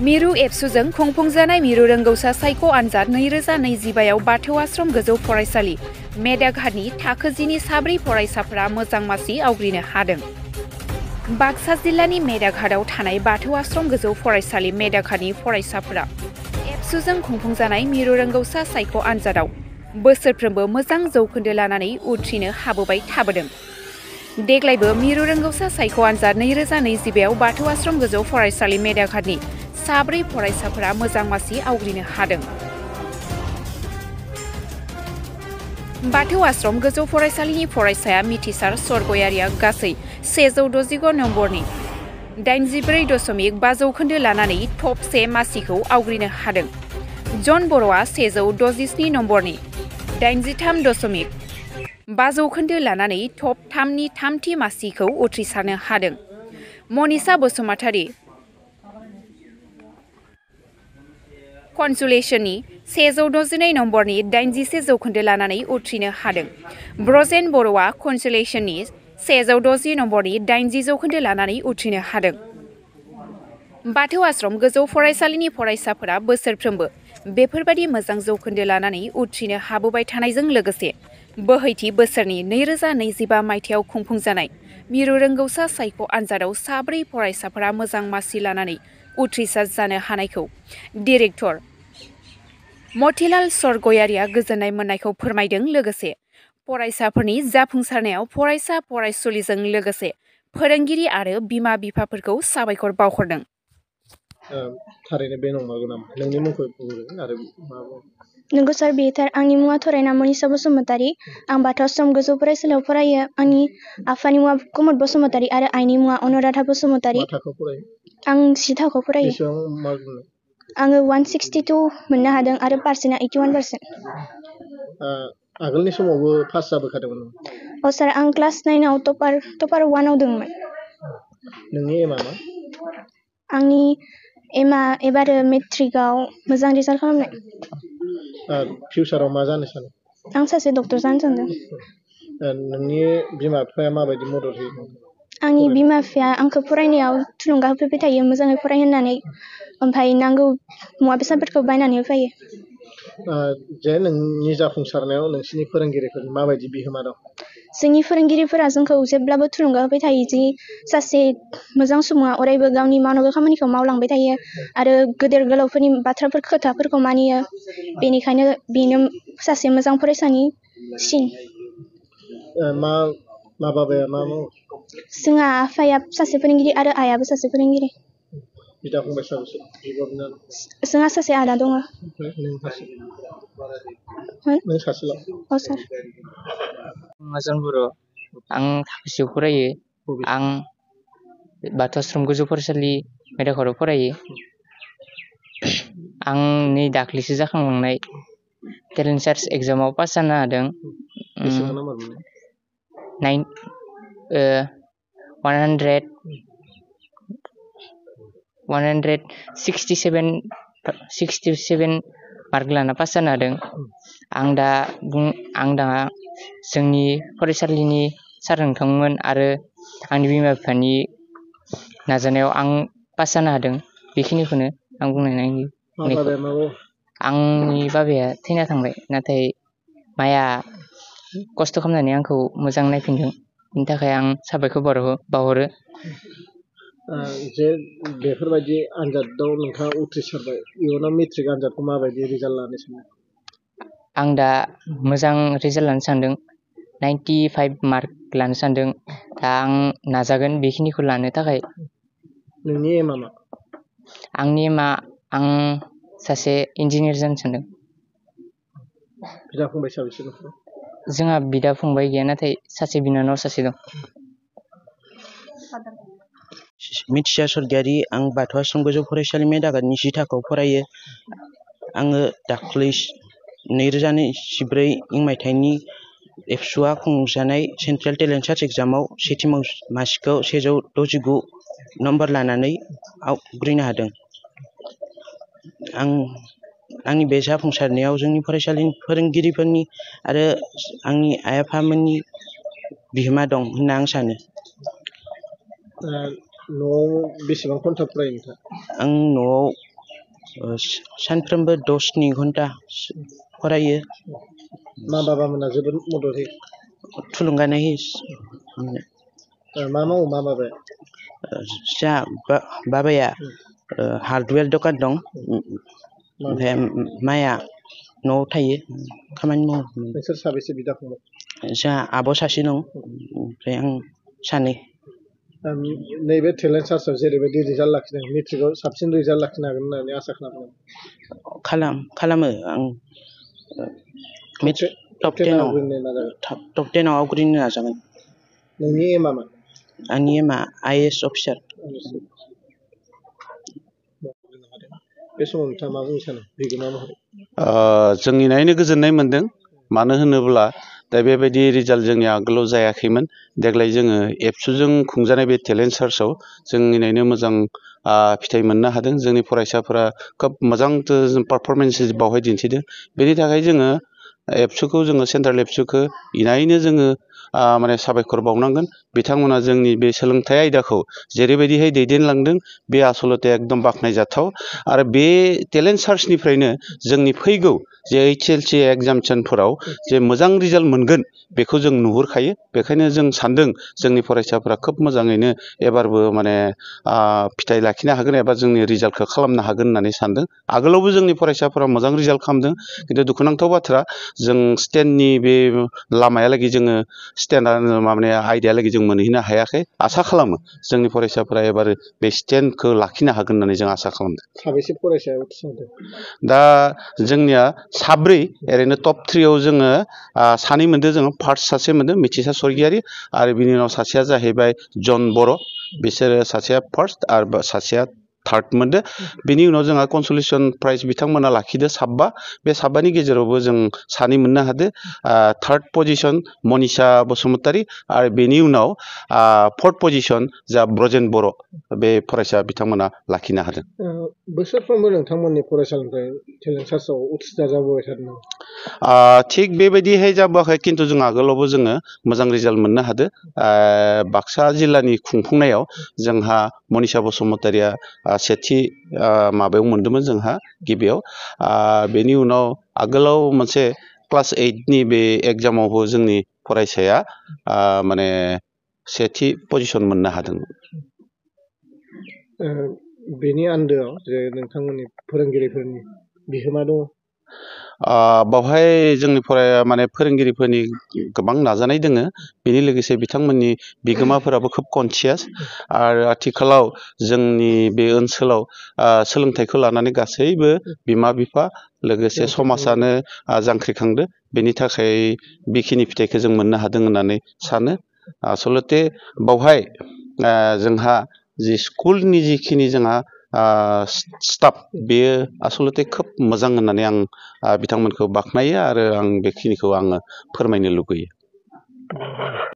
मिरु एबसुजों खुंफुंजानाय मिरु रोंगौसा सायख' आनजाद 2025 आव बाथौ आश्रम गोजौ फरायसालि मेदाघाटनि थाखो 10नि साब्रै फरायसाफोरा मोजां मासि आवग्रिनो हादों। बाक्सा जिल्लानि मेदाघाटआव थानाय बाथौ आश्रम गोजौ फरायसालि मेदाघाटनि फरायसाफोरा एबसुजों खुंफुंजानाय मिरु रोंगौसा सायख' आनजादाव बोसोरफ्रोमबो मोजां जौखोन्दो लानानै उथ्रिनो हाबोबाय थाबोदों। देग्लायबो मिरु रोंगौसा सायख' आनजाद 2025 आव बाथौ आश्रम गोजौ फरायसालि मेदाघाटनि साब्रै फरायसाफोरा मोजां मासि आवग्रिनो हादों। बाथौ आश्रम गोजौ फरायसालिनि फरायसाया मिथिसार सरगयारिया गासै 165 नम्बरनि 84.5 जौखोन्दो लानानै टप 1 मासिखौ आवग्रिनो हादों। जन बर'आ 167 नम्बरनि 83.5 जौखोन्दो लानानै टप 3 नि थामथि मासिखौ उथ्रिसारनो हादों। मनिषा बसुमतारी कनसुलेशननि 162 नम्बरनि 81 जौखोन्दो लानानै उथ्रिनो हादों। ब्रजेन बर'आ कनसुलेशननि 160 नम्बरनि 80 जौखोन्दो लानानै उथ्रिनो हादों। बाथौ आश्रम गोजौ फरायसालिनि फरायसाफोरा बोसोरफ्रोमबो बेफोरबादि मोजां जौखोन्दो लानानै उथ्रिनो हाबोबाय थानायजों लोगोसे बोहैथि बोसोरनि 2025 मायथाइयाव खुंफुंजानाय मिरु रोंगौसा सायख' आनजादाव साब्रै फरायसाफोरा मोजां मासि लानानै उथ्रिसार जानो हानायखौ डिरेक्टर मतिलाल सरगयारिया गोजोननाय मोननायखौ फोरमायदों। लोगोसे फरायसाफोरनि जाफुंसारनायाव फरायसा फरायसुलिजों लोगोसे फोरोंगिरि आरो बिमा बिफाफोरखौ साबायखर बावहरदों। थारैनो बे नंमारगौ नामा? नोंनि मुंखौ बुंदों आरो मा बुं? नंगौ सार, बे थार। आंनि मुङा थरायना मनिषा बसुमतारी। आं बाथौ आश्रम गोजौ फरायसालियाव फरायो। आंनि आफानि मुङा कुमुद बसुमतारी आरो आइनि मुङा अनुराधा बसुमतारी। मा थाखोआव फरायो? आं 10 थाखोआव फरायो। बेसेबां मार्क मोनो? आङो 162 मोननो हादों आरो पार्सेन्टआ 81%। आगोलनि समावबो पास जाबोखादोंमोन? औ सार, आं क्लास 9 आव टपार 1 आव दंमोन। नोंनि एमआ मा? आंनि एमआ एबार मेट्रिकआव मोजां रिजाल्ट खालामनाय। फिउचाराव मा जानो सानो? आं सासे डक्टर जानो सानदों। नोंनि बिमा बिफाया माबायदि मदद होयो? आंनि बिमा बिफाया आंखौ फरायनायाव थुलुंगा होफैबाय थायो, मोजाङै फराय होननानै। ओमफ्राय नांगौ मुवा बेसादफोरखौ बायनानै होफैयो। जे नोंनि जाफुंसारनायाव नोंसिनि फोरोंगिरिफोरनि माबायदि बिहोमा दं? जोंनि फोरोंगिरिफोरा जोंखौ जेब्लाबो थुलुंगा होबाय थायो जि सासे मोजां सुबुङा अरायबो गावनि मावनांगौ खामानिखौ मावलांबाय थायो आरो गेदेर गोलावफोरनि खोथाफोरखौ मानियो। बेनिखायनो बेनो सासे मोजां फरायसानि सिन। मा बाबाया मा मावो? जोंहा आफाया सासे फोरोंगिरि आरो आइयाबो सासे फोरोंगिरि। बिदा फंबाय साबेसे? जोंहा सासे आदा दङ। नों सासेल'? औ सार। जन बर', आं थाखोसेयाव फरायो। आं बाथौ आश्रम गोजौ फरायसालि मेदाघाटआव फरायो। आं नै दाख्लैसो जाखांलांनाय टेलेन्ट सार्च एग्जामाव पास जानो हादों। बेसेबां नाम्बार मोननाय? 167 मार्क लाना पास जानो हादों। आं दा जोंनि फरायसालिनि सार नोंथांमोन आरो आंनि बिमा बिफानि नाजानायाव आं पास जानो हादों। बेखिनिखौनो आं बुंनायनि आंनि बाबाया थैना थांबाय, नाथाय माया खस्थ' खालामनानै आंखौ मोजां नायफिनदों। बेनि थाखाय आं साबायखर बावहरो। जे बेफोरबायदि आनजादाव नोंथाङा उथ्रिसारबाय, इयुनाव मेट्रिक आनजादखौ माबायदि रिजाल्ट लानो सानो? आं दा मोजां रिजाल्ट लानो सानदों। 95 मार्क लानो सानदों। दा आं नाजागोन बेखिनिखौ लानो थाखाय। नोंनि एमआ मा? आंनि एमआ आं सासे इन्जिनियार जानो सानदों। बिदा फंबाय साबेसे दं? जोंहा बिदा फंबाय गैया, नाथाय सासे बिनानाव सासे दं। मिथिसार सरगयारि। आं बाथौ आश्रम गोजौ फरायसालि मेदाघाटनि 10 थाखोआव फरायो। आङो दाख्लै 2024 मायथाइनि एबसुआ खुंजानाय सेन्ट्रेल टेलेन्ट सार्च एग्जामाव सेथि मासिखौ 169 नम्बर लानानै आवग्रिनो हादों। आंनि बे जाफुंसारनायाव जोंनि फरायसालिनि फोरोंगिरिफोरनि आरो आंनि आइ आफामोननि बिहोमा दं होनना आं सानो। न'आव बेसेबां घन्टा फरायो नोंथाङा? आं न'आव सानफ्रोमबो 10 घन्टा फरायो मा बाबामोना जोबोद मदद होयो थुलुंगानाय मा मावो मा बाबाया जा बाबाया हार्डवेयर दखान दं ओमफ्राय माया न'आव थायो खामानि मावो नोंसोर साबेसे बिदा फंबाय जा आब' सासे दं ओमफ्राय आं सानै नैबे टेलेन्ट सार्चआव जेरैबायदि रिजाल्ट लाखिदों मेट्रिकआव साबसिन रिजाल्ट लाखिनो हागोन होननानै आसा खालामो खालामो आं टप 10 आव आवग्रिनो नाजागोन नोंनि एमआ मा आंनि एमआ IAS अफिसार बे समाव नोंथाङा मा बुंनो सानो बिगोमा महरै जोंनि नायनो गोजोननाय मोनदों मानो होनोब्ला दा बेबायदि रिजाल्ट जोंनि आगोलाव जायाखैमोन देग्लाय जोङो एबसुजों खुंजानाय बे टेलेन्ट सार्चआव जोंनि नायनो मोजां फिथाइ मोननो हादों जोंनि फरायसाफोरा खोब मोजां पारफरमेन्स बावहाय दिन्थिदों बेनि थाखाय जोङो एबसुखौ जोङो सेन्ट्रेल एबसुखौ इनायनो जोङो माने साबायखर बावनांगोन बिथांमोना जोंनि बे सोलोंथाइ आयदाखौ जेरैबायदिहाय दैदेनलांदों बे आसलते एकदम बाख्नायजाथाव आरो बे टेलेन्ट सार्चनिफ्रायनो जोंनि फैगौ जे HLC एग्जामिनेसनफोराव जे मोजां रिजाल्ट मोनगोन बेखौ जों नुहुरखायो बेखायनो जों सानदों जोंनि फरायसाफोरा खोब मोजाङैनो एबारबो माने फिथाइ लाखिनो हागोन एबा जोंनि रिजाल्टखौ खालामनो हागोन होननानै सानदों आगोलावबो जोंनि फरायसाफोरा मोजां रिजाल्ट खालामदों खिन्थु दुखुनांथाव बाथ्रा जों स्टेननि बे लामायालागै जोङो स्टेन्डआ माने आयदायालागै जों मोनहैनो हायाखै आसा खालामो जोंनि फरायसाफोरा एबार बे स्टेन्डखौ लाखिनो हागोन होननानै जों आसा खालामदों साबेसे फरायसाया उथ्रिसारदों दा जोंनिया साब्रै ओरैनो टप 3 आव जोङो सानै मोनदों जोङो फार्स्ट सासे मोनदों मिथिसार स्वर्गियारि आरो बिनि उनाव सासेया जाहैबाय जन बर' बिसोरो सासेया फार्स्ट आरो सासेया थार्ड मोनदों बिनि उनाव जोंहा कनसलेसन प्राइज बिथांमोना लाखिदो साबा बे साबानि गेजेरावबो जों सानै मोननो हादों थार्ड पजिशन मनिषा बसुमतारी आरो बेनि उनाव फोर्थ पजिशन जा ब्रजेन बर' बे फरायसा बिथांमोना लाखिनो हादों बोसोरफ्रोमबो नोंथांमोननि फरायसालिनिफ्राय टेलेन्ट सार्चआव उथ्रिसार जाबोबाय थादों थिग बेबायदिहाय जाबोआखै खिन्थु जों आगोलावबो जोङो मोजां रिजाल्ट मोननो हादों बाक्सा जिल्लानि खुंफुंनायाव जोंहा मनिषा बसुमतारीया सेथि माबायाव मोन्दोंमोन जोंहा गिबियाव बेनि उनाव आगोलाव मोनसे क्लास 8नि बे एग्जामावबो जोंनि फरायसाया माने सेथि पजिशन मोननो हादोंमोन बेनि आन्दोआव जे नोंथांमोननि फोरोंगिरिफोरनि बिहोमा दङ बावहाय जोंनि माने फोरोंगिरिफोरनि गोबां नाजानाय दोङो बेनि लोगोसे बिथांमोननि बिगोमाफोराबो खोब कनसियास आरो आथिखालाव जोंनि बे ओनसोलाव सोलोंथाइखौ लानानै गासैबो बिमा बिफा लोगोसे समाजानो जांख्रिखांदो बेनि थाखाय बेखिनि फिथाइखौ जों मोननो हादों होननानै सानो आसलते बावहाय जोंहा जि स्कुलनि जिखिनि जोंहा स्टाफ बेयो आसलते खोब मोजां होननानै आं बिथांमोनखौ बाख्नायो आरो आं बेखिनिखौ आङो फोरमायनो लुगैयो